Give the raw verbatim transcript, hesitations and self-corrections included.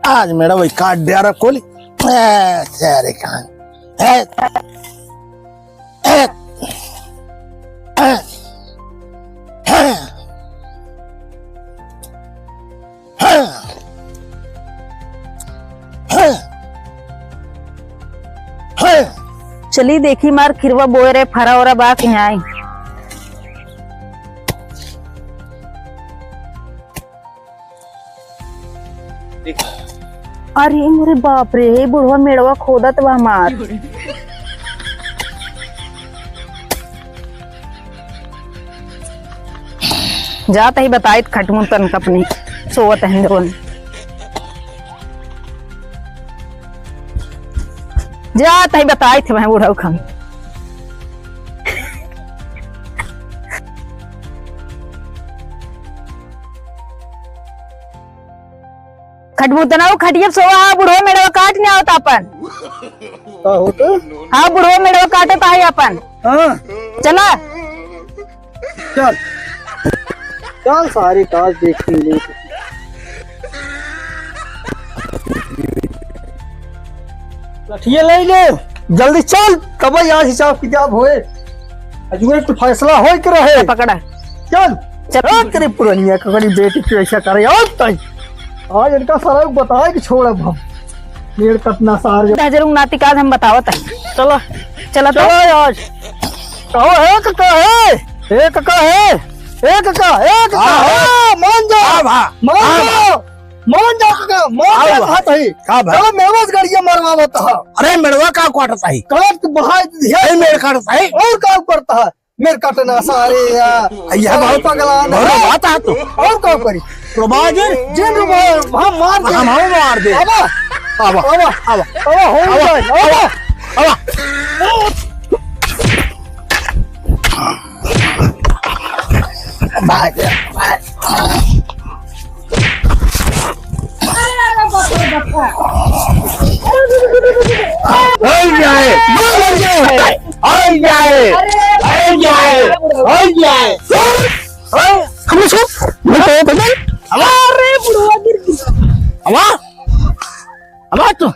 आज मेरा वही काट दिया रे कोली। ए, तेरे कान। ए, ए, ए, ए। चली देखी मार खिरवा बोए रे, फरा ओरा बा कि नाई। अरे मोरे बाप रे, बुढ़वा मेड़वा खोदत बा हमार। जात ही बताइत खटमुन तन अपनी सोवत हैं जवन। जात ही बताइत हैं बुढ़ऊ खम। खटमुतनऊ खटिया पे सोवा, बुढ़वा मेड़वा काट नहीं आवत अपन। का होत? हाँ, बुढ़वा मेड़वा काटत है अपन। हाँ। चला। चल। चल सारी काज देखेंगे। लठिया ले ले, जल्दी चल, तब आज हिसाब किताब होए। अजुए तो फैसला होए के रहे। पकड़ा। चल। चल। चल तेरे पुरनिया का गरीब बेटी के ऐसा करे, आज तई। आज इनका सारा बताए कि छोड़ब हम। मेड़ कतना सार जो दहजरुंग नाती का आज हम बतावत है। चलो। चला तो। चलो आज। कहो है कि का है? एक का है? एक का, एक का हाँ, है? हाँ। मान जा। हाँ, भा। मान हाँ, जा। भा। मान जा का, मान हाँ, जा भा। कहा तही। का भा? चलो मेवस गड़िया मरवावत हा। अरे मेड़वा का काटत ही? काट के बहाई दिया। ए मेड़ काटत ही? और का करता है? मेरे कटना सारे या। यह बहुत पगला ना। बहुत बात है तो। और का करी? रुबाज। जिन रुबाज, हम मार दे। हम, हम मार दे। आवा। आवा। आवा। आवा। आवा, हो आवा। जाए। आवा। आवा। आवा। भाग, भाग। हो जाए, हो जाए, हो जाए, हो जाए। हमने सो, मैं तो बदल। अरे बुढ़वा गिर गया। अवा, अवा तू।